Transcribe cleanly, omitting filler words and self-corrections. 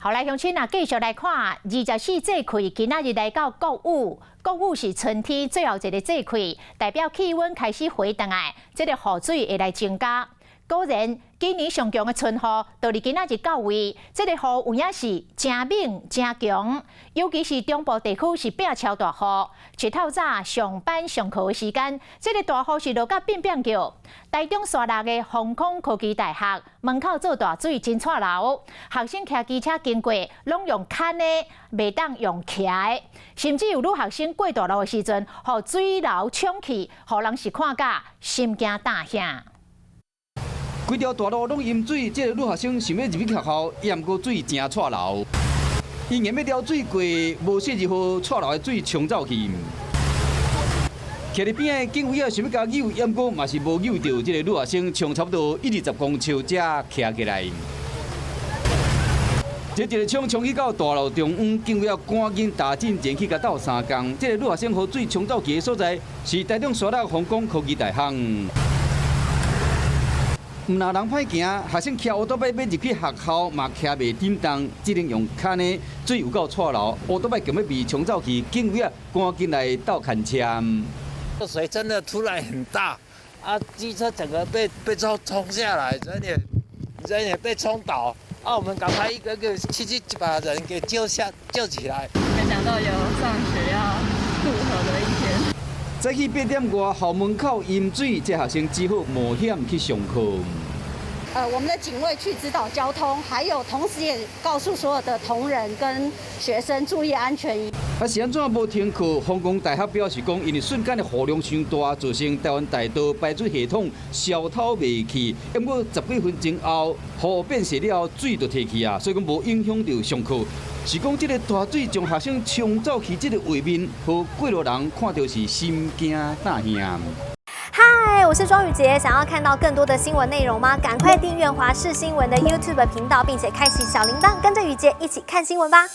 好來，鄉親啊，繼續來看24節氣，今仔日來到穀雨，穀雨是春天最後一个節氣，代表氣溫開始回轉來，這个雨水會來增加。果然，今年上強的春雨，就佇今仔日到位。這个雨有影是誠猛誠強，尤其是中部地區是變超大雨。一透早上班上課的時間，這个大雨是落甲變變叫。台中沙鹿的航空科技大學門口做大水真掣流，學生騎機車經過，攏用牽的，袂當用騎的。甚至有女學生過大路的時陣，予水流沖去，予人是看甲心驚膽嚇。規條大路攏淹水，這个女學生想欲入去學校，也毋過水誠掣流，伊硬欲撩水過，無小心予掣流的水沖走去。徛佇邊仔的警衛仔想欲共救，也毋過嘛是無救著，這个女學生衝差不多一二十公尺才徛起來。這一个衝衝去到大路中央，警衛仔趕緊踏進前去共鬥相共。這个女學生予水沖走去的所在，是台中沙鹿航空科技大學。毋但人歹行，學生騎烏多擺欲入去學校嘛騎袂振動，只能用牽的，水有夠掣流，烏多擺強欲被沖走去，警衛仔趕緊來鬥牽車。水真的突然很大，啊，機車整個被沖下來，人也被沖倒，啊，我們趕快一個個去把人給救起來。沒想到有上學要渡河的一天。早起8點外，校門口淹水，這學生只好冒險去上課。我們的警衛去指導交通，還有同時也告訴所有的同仁跟學生注意安全。啊，是按怎無停課？航空大學表示講，因為瞬間的雨量傷大，造成台灣大道排水系統消透袂去。毋過十幾分鐘後，雨變細了後，水就退去啊，所以講無影響著上課。是講這个大水將學生沖走去，這个畫面，予過路人看著是心驚膽嚇。嗨，我是莊宇傑，想要看到更多的新聞內容嗎？趕快訂閱華視新聞的 YouTube 頻道，並且開啟小鈴鐺，跟着宇傑一起看新聞吧。